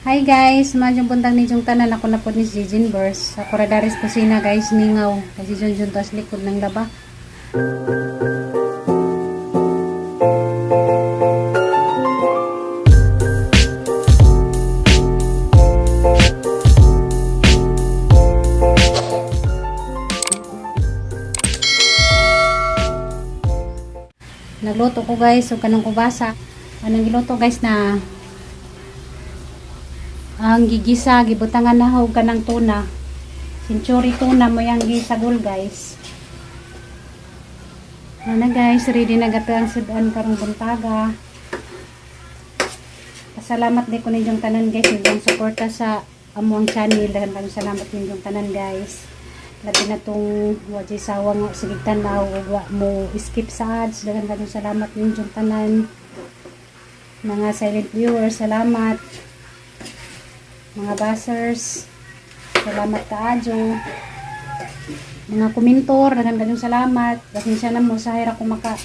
Hi guys, maayong buntag ninyong tanan. Ako na po ni si Jin Bers. Sa Coradaris Kusina guys, ningaw. Kasi Jun Jun tas likod ng laba. Nagluto ko guys, og kanang kubasa. Anong giluto guys na ang gigisa, gibutangan na og kanang tuna. Century tuna mo yang gisagol guys. Ano na guys, ready na gato ang sudan karong buntaga. Pasalamat din ko ninyong tanan guys, ninyong suporta sa among channel. Daghan kayong salamat ninyong tanan guys. Labi na tong wa jay sawa nga sige tanaw ug wa mo skip sa ads. Daghan kayong salamat ninyong tanan. Mga silent viewers, salamat. Mga buzzers, salamat kaayo. Mga komentor, daghan kayong salamat. Pasensya na mo, sa ko maka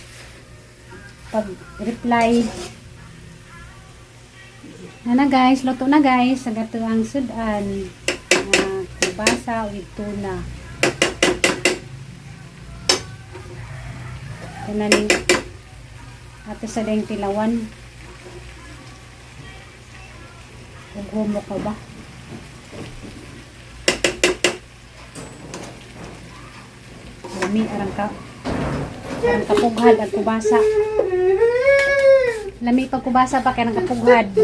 pag-reply. Ana guys, luto na guys. Sa gato ang sudan. Kubasa with tuna. Ito na ni ato sa dayang tilawan. Ug humok ka ba? Lami arang ka. Arang kapughad ang kubasa. Lami pag kubasa pa kay ang kapughad.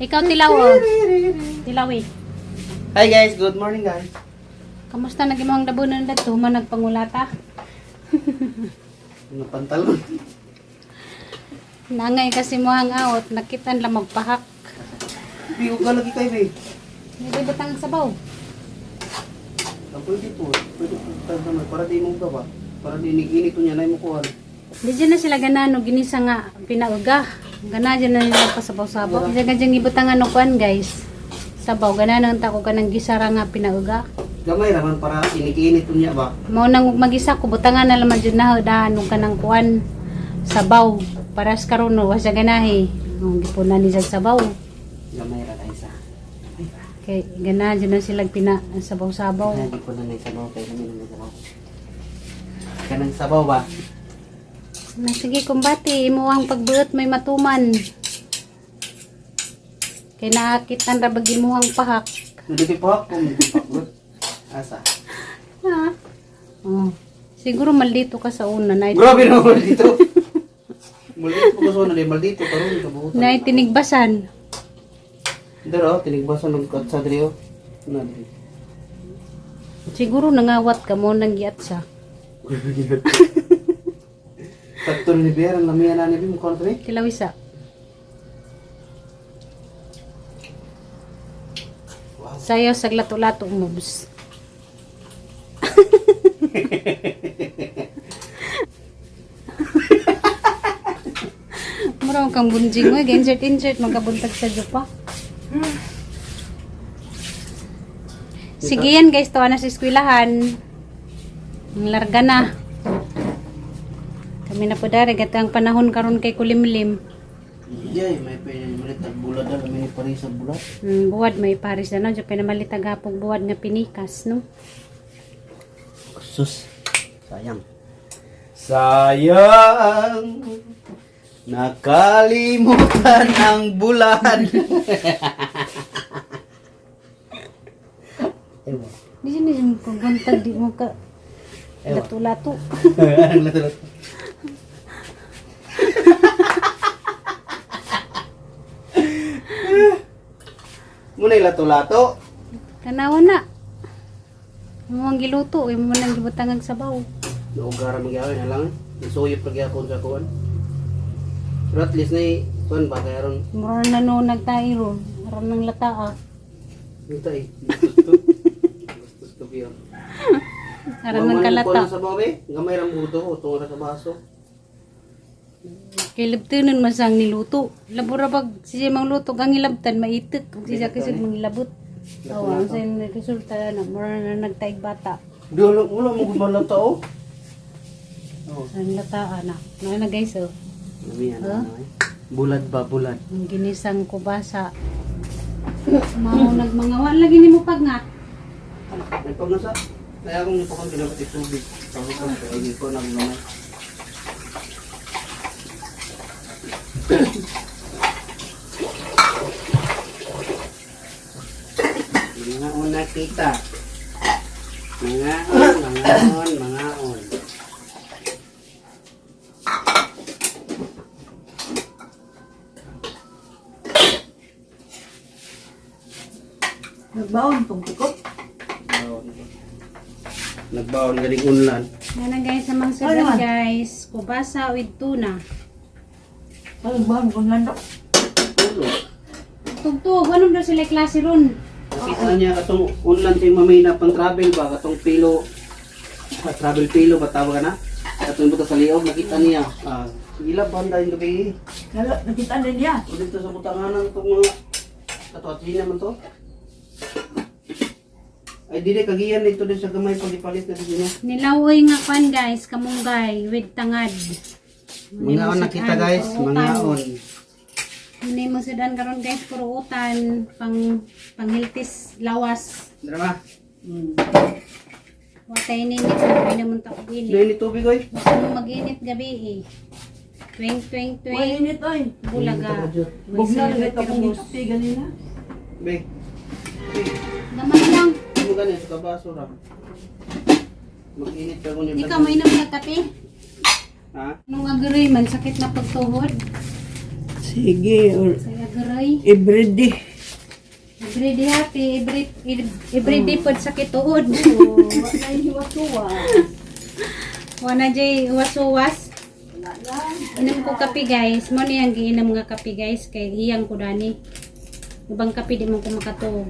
Ikaw tilaw oh. Tilaw eh. Hi guys, good morning guys. Kamusta naging mga dabunan dadto man nagpangulata? Mga pantalon. Nangay kasi mo ang out, nakitan lang magpahak. Bigo ka lagi kayo eh. Hindi butang sabaw. Ah, pwede po. Pwede po tayo naman. Para di mo gawa. Para di init niya na mo kuhan. Di dyan na sila ganano, ginisa nga pinauga. Gana dyan na nila pasabaw-sabaw. Diyan ka dyan ibutang ano kuan guys. Sabaw, ganano ang tako ka ng gisara nga pinauga. Gamay raman para inig-init niya ba? Mao nang magisa ko, butangan na laman dyan na dahan ka ng kuan. Sabaw. Paras karon no, wasa ganahi. Ang gipunan ni sa sabaw. Gamay ra guys ah. Kay gana dyan na sila pina sabaw-sabaw. Hindi ko na sabaw kay kami na sabaw. Kanang sabaw ba? Na sige kumbati, imo ang pagbuot may matuman. Kay naakitan ra bag imuhang pahak. Hindi po ako. Asa? Ha? Oh. Siguro maldito ka sa una na Grabe na maldito. Maldito ko sa una, maldito karon kabutan. na tinigbasan. Dero, tinigbasan ng katsa diri oh. Na diri. Siguro nangawat ka mo nang giatsa. Tatlo ni Bear, ang lamian na ni Bim, mukha na to eh. Kilawisa. Wow. Sayo sa lato-lato moves. Mura kang bunjing mo, insert insert magkabuntag sa jupa. Sige yan guys, tawa na sa eskwelahan. Ang larga na. Kami na po dari, gato ang panahon karon kay kulimlim. Yay, may pinamalit ang bulat na, may paris ang bulat. Buwad may Paris na no, diyan pinamalit agapog buwad nga pinikas no. Sus, sayang. Sayang! Nakalimutan ang bulan. Ewa. Di siya niya paguntag di mo ka Ewa. lato-lato. Ang lato-lato. Muna yung lato-lato. Tanawa na. Imo ang giluto, imo nang gibutang ang sabaw. Naugaran magyawin na lang. Nasuyop lagi ako sa kuwan. Pero at least na kuwan ba kaya ron. Mura na no nagtahi ron. Aron ng lata ah. Ito eh. Gustos to. Gustos to biyo. Aron ng kalata. Sa babe, gamay ra buto ko tungo ra sa baso. Kay labtanon man sang niluto. Labora bag siya mang luto ang ilabtan maitik ug siya kasi mangilabot. Oo, ang sa resulta na mura na nagtaig bata. Di wala wala mo gumala tao. Oh. Ang lata ah, na. Na na guys oh. Lami ano, ano eh. Bulad ba bulad? Ang ginisang kubasa. Mao nagmangawa lagi nimo pag nga. May pag nasa. Kaya akong ipakon ginabat tubig. Tapos ko ay ko na gamay. Mga una kita. Mga on, mga on, mga on. Nagbaon tong tikot. Nagbaon. Nagbaon galing unlan. Yan ang guys, amang Ano sudan man? guys. Kubasa with tuna. Ay, nagbaon kung landok. Ulo. Tugtog, ano daw sila klase ron? Nakita niya katong unlan sa mamay na pang travel ba katong pilo, ah, travel pilo ba tawag ka na? Katong buta sa liog nakita niya. Ah, gila ba ang gabi? Nalo, nakita din niya. O dito sa butanganan itong mga kato at naman to. Ay dili kagiyan dito din sa gamay pag ipalit na dito niya. Nilawoy nga kwan guys, kamunggay with tangad. Mga on nakita guys, mga on. Muna mo sudan karon guys, puro utan, pang panghiltis lawas. Drama. Watay ninit, hindi naman ta og init. Dili ni tubig oy. Gusto mo mag-init gabi eh. Twing, twing, Uy, twing. init oy. Bulaga. Bugna rin ito kung gikape ganina. Be. Be. Gamay lang. Ano gani sa kabaso ra. Mag-init ka kunya. Ikaw may inom na kape? Ha? Nung aguroy man, sakit na pagtuhod. Sige, or Sa aguroy. everyday. Every day happy, every day pod sakit tuhod. Wala hiwa-tuwa. Wala jay uwas-uwas. Wala lang. Inom ko kape guys. Mo ni ang giinom nga kape guys kay hiyang ko dani. Ubang kape di mo ko makatuog.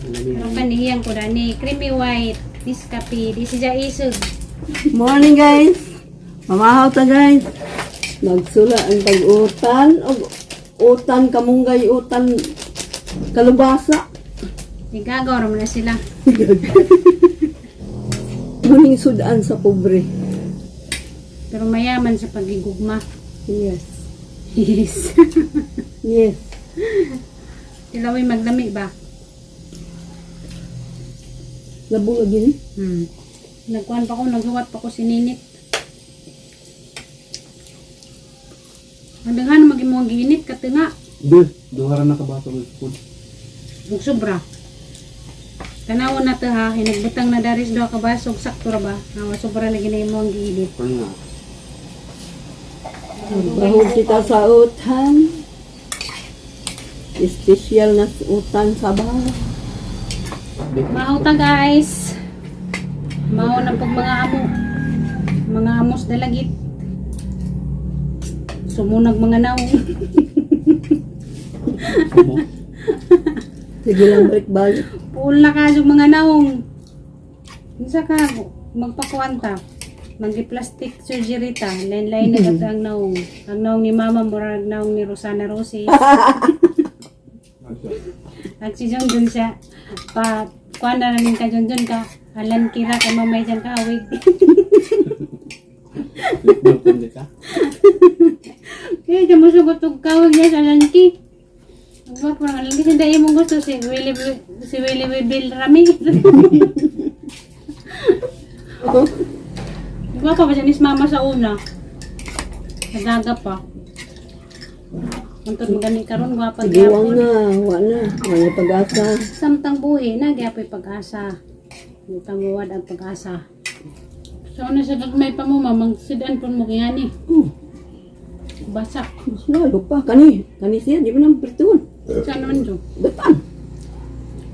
Pero kan hiyang ko dani. Creamy white. This kape. This is a isog. Morning guys. Mamahaw ta guys. Nagsula ang tag-utan og utan kamunggay utan kalubasa. Igagaw ra man na sila. Muning sudan sa pobre. Pero mayaman sa pagigugma. Yes. Yes. Yes. Tilaway maglami ba? Labo lagi ni. Nagkuhan pa ko, naghuwat pa ko si Ninit. Ang daghan mag imong giinit katinga. Duh, duha ra na kabaso ng food. Ug sobra. Tanaw na to ha, hinagbutang na daris duha ka basog sakto ra ba? Nga sobra lagi na imong giinit. Ano nga? Bahog kita sa utan. Espesyal na utan sa bahay. Mahaw ta guys. Mahaw ng pag mga amo. Mga amos dalagit. Sumunag mga naong. Sumo. Sige lang balik-balik. Puol na ka yung mga naong. Unsa ka magpakuan ta. Magi-plastic surgery ta. Lain-lain na gato ang naong. Ang naong ni Mama murag naong ni Rosana Roses. At si John John siya pa kuan na namin ka John John ka. Alan kira ka mamay dyan ka awig. Likod ka. Kaya dyan mo sugot og kawig niya sa Alan Ki. Ang gwapo ng Alan Ki. Sinday mong gusto si Willie Bill Rami. Gwapo pa siya ni mama sa una. Nagaga pa. Antod magani karon gwapa Sige, wang gyapon. na, wa na. Wala pag-asa. Samtang buhi na gyapoy pag-asa. Tamuwad ang pag-asa. So una sa gagmay pa mo ma magsidan pud mo kayani. Basa. Mas lalo pa. Kani, kani siya, di ba nang prituon? Saan naman jo? Gatan.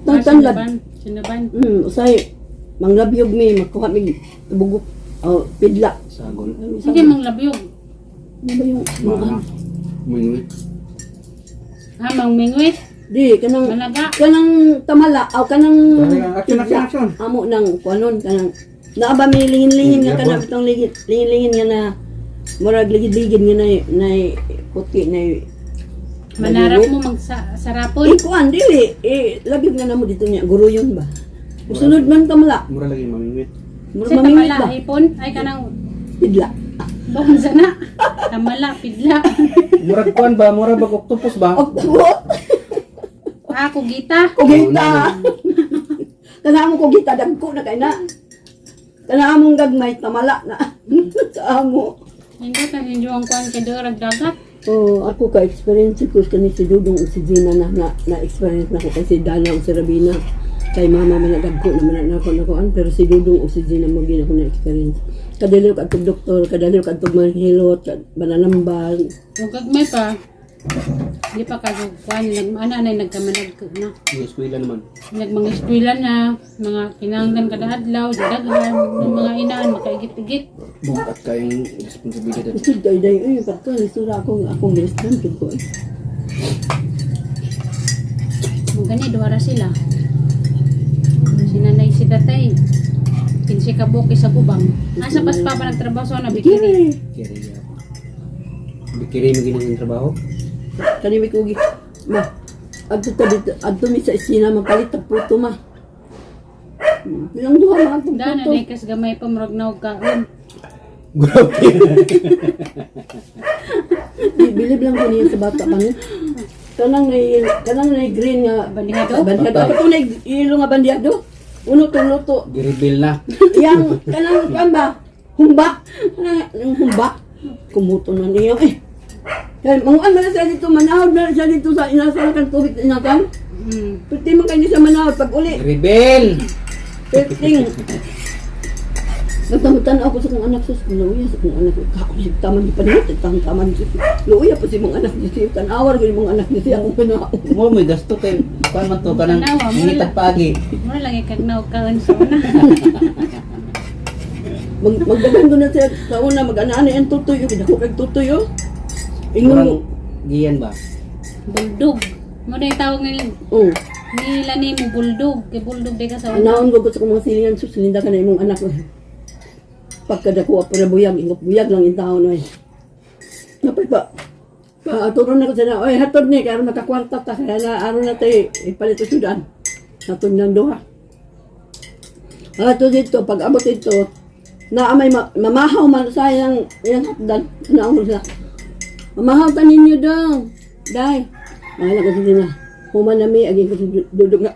Tantanlad. Sinaban. Sinaban. Usay, manglabyog mi, makuha mi, tubugok, oh, pidla. Sagol. Ano Sige mang labyog. Ano ba yung, mga, Mingwit. Ha mang mingwit. di, kanang, Malaga. kanang tamala, aw, kanang, Action, action, action. amo nang, kuanon, kanang, naa ba may lingin-lingin nga Hmm, kanang, itong lingin, lingin-lingin nga na, murag ligid-ligid nga na, na, puti, na, Manarap mo magsarapon. Eh, kuan, dili, eh, labyog na namo dito niya, guro yun ba? Usunod man tamala, Mura lagi mamingwit. murag Sa mamingwit tamala ba? ipon ay kanang Pidla. bawon sana. Tamala pidla. Murag kuan ba? Mura bag octopus ba? Octopus! Ah, kugita. Kugita. Kana among kugita dagko na kay na. Kana among gagmay tamala na. Sa amo. Hindi ta ninyo ang kuan kay durag dagat. Oh, ako ka experience ko kani si Dudong ug si Gina na na, na experience na ko kay si Dana ug si Rabina. Kay mama man nagagko naman na ako nakuan pero si Dudong ug si Gina mo gina ko na experience. Kadaliw ka adtog doktor, kadaliw ka adtog manghilot, bananambal. Ug gagmay pa. Di pa kayo kuan nag ana na nagkamanag ko na. Yung eskwela naman. Nagmang eskwela na, mga kinahanglan kada adlaw, daghan ng mga inaan makaigit-igit. Bukat kayong responsibilidad. Isud kay day uy pagka lisura ako akong gilistan jud ko. Eh. Mo gani duha ra sila. Si nanay si tatay. 15 ka buok sa gubang. Asa pas pa pa nagtrabaho sa na bikini. Kiri. Kiri ako. Bikiri mo ginang trabaho. Kani mi kugi. Ma. Adto ta dito, adto mi sa isina magpalit og puto ma. Ilang duha mga Dana puto. na kas gamay pa murag naog kaon. Grabe. Bilib lang ko niya sa bata pa ni. Kanang nay green nga Bandihado? Bandihado. Ako nay ilo nga bandihado. Uno to luto. Gireveal na. Yang kanang kan ba? Humba. Kanang humba. Kumuto na niya eh. Kaya manguan man na siya dito, manahod na siya dito sa inasal kan tubig sa inasal. Pwede man kayo sa manahod pag uli. Rebel! Pwede. Nagtamutan ako sa kong anak sus, luya sa kong anak. Kako si taman di panahon, taman taman si luya pa si mong anak ni siya, tanawar ko yung mong anak ni siya akong panaon. Mo may gasto kay kuan man to kanang Tanawa, mo ngitag paagi. Mura lang ikag naog kaon sa una. Magdagan ko na siya sa una, mag-ana-ana ang tutoy, oh, dako kag tutoy oh. Ingon mo, Murang giyan ba? Bulldog. Mo na yung tawag nila oh, nila ni mo bulldog. Kay bulldog di ka sa una. anaon ko sa kong mga silingan, sus, linda ka na imong anak. Oh. Pagkadako pa na buyag, ingok buyag lang yung taon oy. Napay pa, paaturon na ko sila, oy, hatod ni, kaya makakwarta ta, kaya na, aron na tayo, ipalit sa sudan. Hatod ng duha. Ato dito, pag abot dito, na may mamahaw man sa iyang iyang hatdan, naong sila. Mamahaw ta ninyo daw. Day. Mahal ko sa sila. Human na mi, aging ko sa dudog na.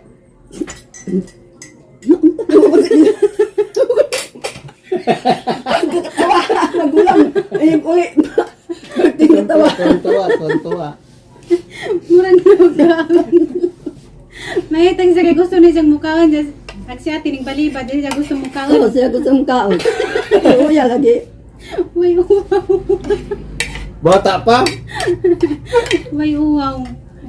Tawa, magulang. Ayun, uli. Tingnan tawa. Tuwa, tuwa, tuwa. Murag naog kaon. Mahitang siya kay gusto niya siyang mukaon. At siya tining balibad, di siya gusto Oo, mukaon. siya gusto mong kaon. Uya lagi. Way uwaw. Bata pa. Way uwaw.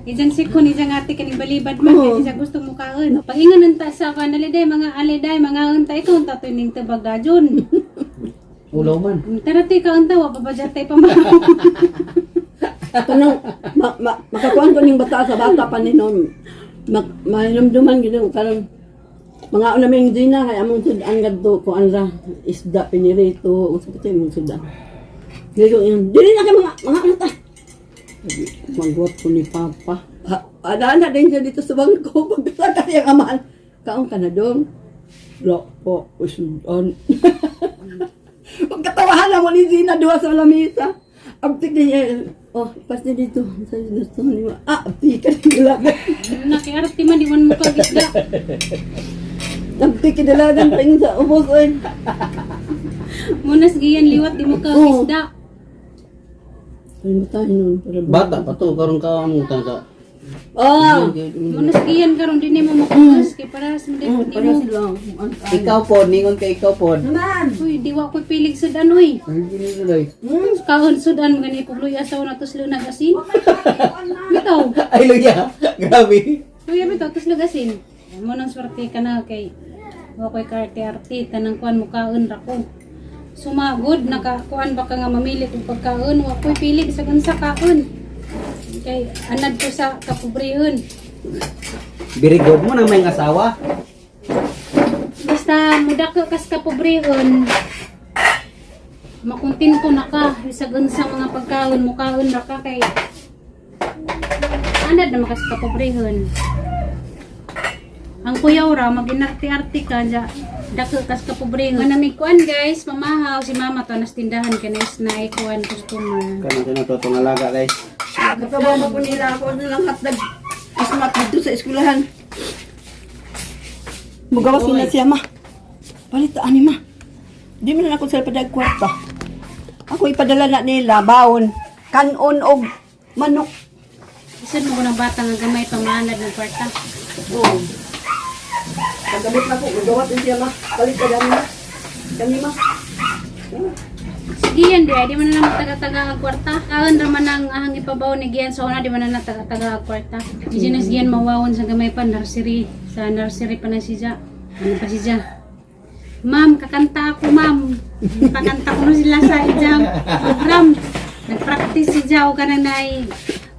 Ijan si kun ijang ate kaning balibad man Oo. kay siya gusto mukaon. Paingon unta sa kanaliday mga aliday mga unta ikaw unta tuning tubag dajon. Ulaw man. Tara ti ka unta wa pa ba tay pamahaw. Kanang makakuan ko ning bata sa bata pa ni noon. Mahinumduman gid ko karon. Mga una ming dina kay among sudan gadto ko ra isda pinirito unsa pa imong sudan. Dili ko yun. Dili na kay mga mga ano ta. Magwat ko ni Papa. Padana din siya dito sa bangko pagkasaka siyang amahan. Kaon ka na dong. Lo po, usudan. Pagkatawahan na mo ni Zina duha sa lamisa. Abtik niya. Oh, pas niya dito. Sa gusto niya. Ah, abtik ka dalagan. Nakiarti man di man mo kag isda. Abtik ka dalagan tingin sa ubos oy. Munas giyan liwat di mo kag Oo. isda. Ay, matahin nun. Para Bata pa to karon ka ang utang sa. Ah! Munas giyan karon dinhi mo mukaos kay parehas mo di Oh, di para mo. sila. Ikaw po, ningon kay ikaw po. Naman! Uy, di wa ko'y pilig sudan uy. Ay, tuloy. Kaon sudan gani kog luya sa una tuslo nag asin. Bitaw. Ay, luya. Grabe. Luya bitaw tuslo asin. Mo nang swerte ka na kay wa ko'y karte-arte tanang kuan mukaon ra ko. Sumagod nakakuan baka nga mamili kog pagkaon wa ko'y pili bisag unsa kaon. Kay anad ko sa kapobrehon. Very good mo nang may asawa. Basta mudako kas kapobrehon. Makontento na ka bisag unsa mga pagkaon mukaon ra ka kay anad na makas kapobrehon. Ang kuyaw ra maginarte-arte ka dya dako kas kapobrehon. Manamig kuan guys, mamahaw si mama to nas tindahan kay na kuan customer. Kanang sino to tong alaga guys. Nagkabawa po nila ako nilang hotdog. Asmat dito. Dito sa eskwelahan. Mugawas na siya, ma. Palit ani, ma. Di man na ako sila padag kwarta. Ako ipadala na nila baon, kanon og manok. Isan mo ko ng bata nga gamay pamanad ng kwarta. Oo. Paggamit na ko, mugawas din siya, ma. Palit ka dami, ma. Kani, ma. Sige yan, di ay di man na lang taga-taga ang kwarta. Kaon raman ang ahang ipabaw ni Gian sa una, di man na lang taga-taga ang kwarta. Di siya na Gian mawawon sa gamay pa, nursery. Sa nursery pa na siya. Ano pa siya? Ma'am, kakanta ako, ma'am. Pakanta ko na sila sa ijang program. Nag-practice si Jao ka na nay.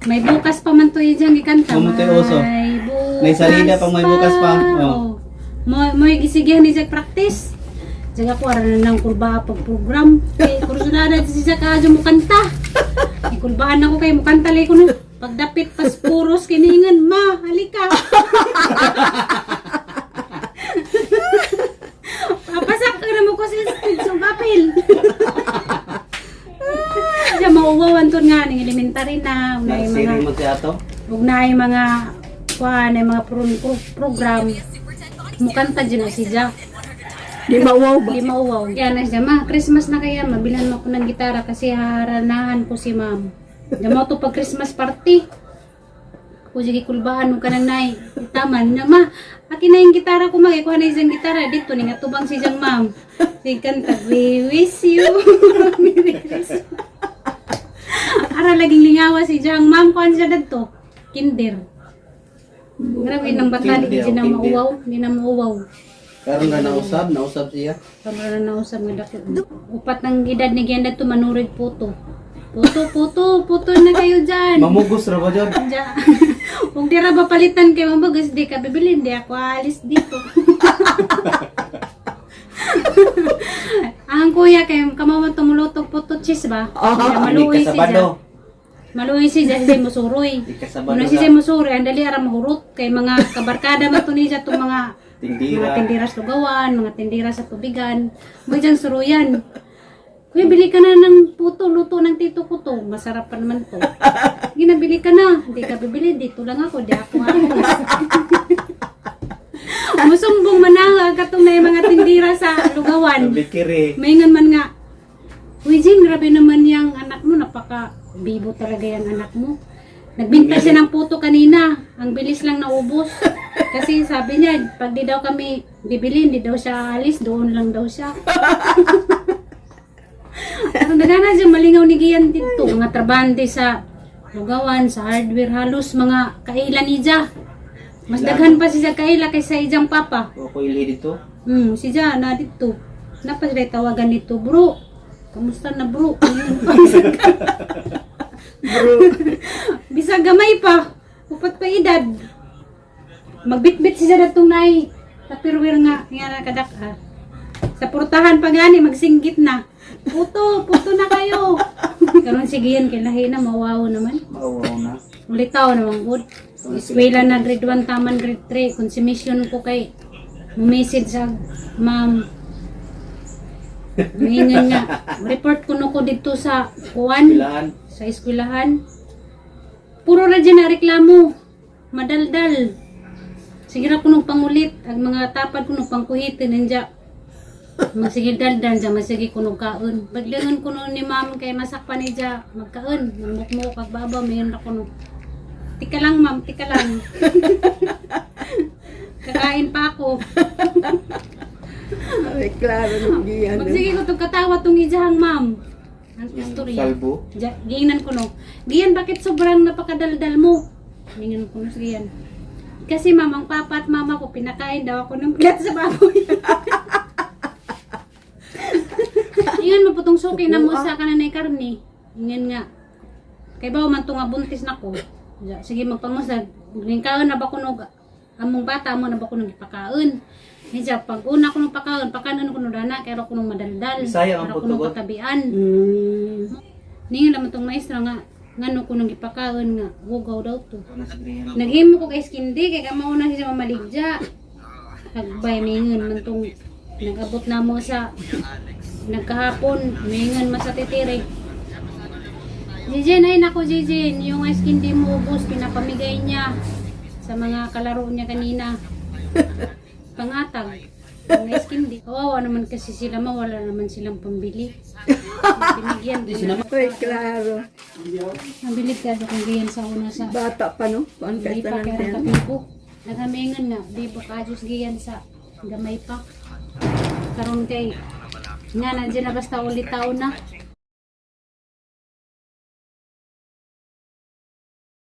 May bukas pa man to ijang gikanta. Mamunti uso. May bukas May salida pa, may bukas pa. Oh. Oh. Mo gisigyan ni Jack practice. Jaga ko ara na ng kurba pag program. Kay kursunada si Jack adyo mo kanta. Ikulbaan ako kay mo kanta lay ko no. Pagdapit pas puros kiningan ma, halika. Papasak ka na mo ko sa papel. Siya mauwawan to nga ning elementary na may Nursery mga mo siya ato. ug naay mga kuan ay mga program mukanta dyan na si Jack. Di mauwaw ba? Di mauwaw. Yan na siya, ma, Christmas na kaya, mabilhan mo ko ng gitara kasi haharanahan ko si ma'am. Diyan mo to pag Christmas party. Ako sige kulbaan mo ka ng nay. Taman na ma, akin na yung gitara ko ma, ikuha na isang gitara dito, ni nga tubang si Jang ma'am. Sige kanta, we wish you Merry Christmas. Ara laging lingawa si Jang ma'am, kuhan siya dito. Kinder. Grabe ng bata, di Kinder, na kinder. mauwaw, di na mauwaw. Karon na nausab, nausab siya. Kamara na usab nga dako. Upat ng edad ni Genda to manurig puto. Puto, puto, puto na kayo dyan. Mamugos ra ba jud? Diyan. Kung di ra ba palitan kay mabagas, di ka bibili, di ako aalis dito. Ang kuya kay kamaman tumulutog puto cheese ba? Kaya maluoy Hindi siya. kasabado. Maluoy siya siya musuroy. Hindi kasabado Muna na. siya musuroy, ang dali ara mahurot kay mga kabarkada man to niya itong mga Tindira. mga tindira sa lugawan, mga tindira sa tubigan. May dyan suruyan. Kuya, bili ka na ng puto, luto ng tito ko to. Masarap pa naman to. Ginabili ka na. Hindi ka bibili, dito lang ako. Di ako aalis. Musumbong man na katong na yung mga tindira sa lugawan. Bikiri. Maingan man nga, Uy, Jing, grabe naman yung anak mo. Napaka bibo talaga yung anak mo. Nagbinta siya ng puto kanina. Ang bilis lang naubos. Kasi sabi niya, pag di daw kami bibili, hindi daw siya aalis. Doon lang daw siya. Ang nagana siya, malingaw ni Gian dito. Mga trabante sa lugawan, sa hardware, halos mga kaila ni Ja. Mas daghan pa siya kaila kaysa ijang papa. O ko ili dito. Si Ja, na dito. Napa sila tawagan dito, bro. Kamusta na, bro? Bro. Bisag gamay pa. Upat pa edad. Magbitbit si Ja datong nay. Tapirwir nga, nga na kadak ah. Sa portahan pa gani, magsinggit na. Puto, puto na kayo. Karon sige yan, kay lahi na, mawaw naman. Mawaw na. Ulitaw naman good. Eskwela na grade 1 taman grade 3. Consummation ko kay message sa ma'am. Maingan nga. Report ko no ko dito sa kuan, Pilaan. sa eskwelahan. Puro ra dyan na reklamo. Madaldal. Sige ra kuno pangulit ang mga tapad kuno pangkuhitin nanja. Magsige daldal dyan, masige kuno kaon. Paglingon kuno ni ma'am kay masakpan ni dya, magkaon. Mamukmuk kag baba, mayon ra kuno. Tika lang ma'am, tika lang. Kakain pa ako. Ay, klaro ng Gian. Magsige ko tong katawa tong ijahang ma'am. Ang Yung istorya. salbo. Ja, giingnan ko no. Giyan, bakit sobrang napakadaldal mo? Giingnan ko no, sige yan. Kasi ma'am, ang papa at mama ko, pinakain daw ako ng plat sa baboy. Ingan mo putong suki na mo sa kananay karni. Ingan nga. Kay bawo man to nga buntis na ko. Ja, sige magpangusad. Ningkaon na ba kuno among bata mo na ba kuno gipakaon. Medya pag una ko nung pakaon, pakanon ko nung dana, kaya ko nung madaldal. Bisaya ang Para ko nung putugod. katabian. Ningon naman tong maestro nga ngano ko nung gipakaon nga wugaw daw to. Naghimo ko kay skindi kay kamao na siya mamaligya. Hagbay mingon man tong nag-abot na mo sa nagkahapon mingon man sa titiri. Jijen, ay nako Jijen, yung ice candy mo ubos, pinapamigay niya. Sa mga kalaro niya kanina. Pangatag. Mga candy. Kawawa naman kasi sila ma, wala naman silang pambili. Binigyan ko na. Uy, klaro. Ang bilib kasi kung ganyan sa una sa Bata pa no? Kuan Gamay kay pa tanan kaya yan. kapibo. Nagamingan nga, di ba kajos giyan sa gamay pa. Karon kay nga nandiyan na basta ulit taon na.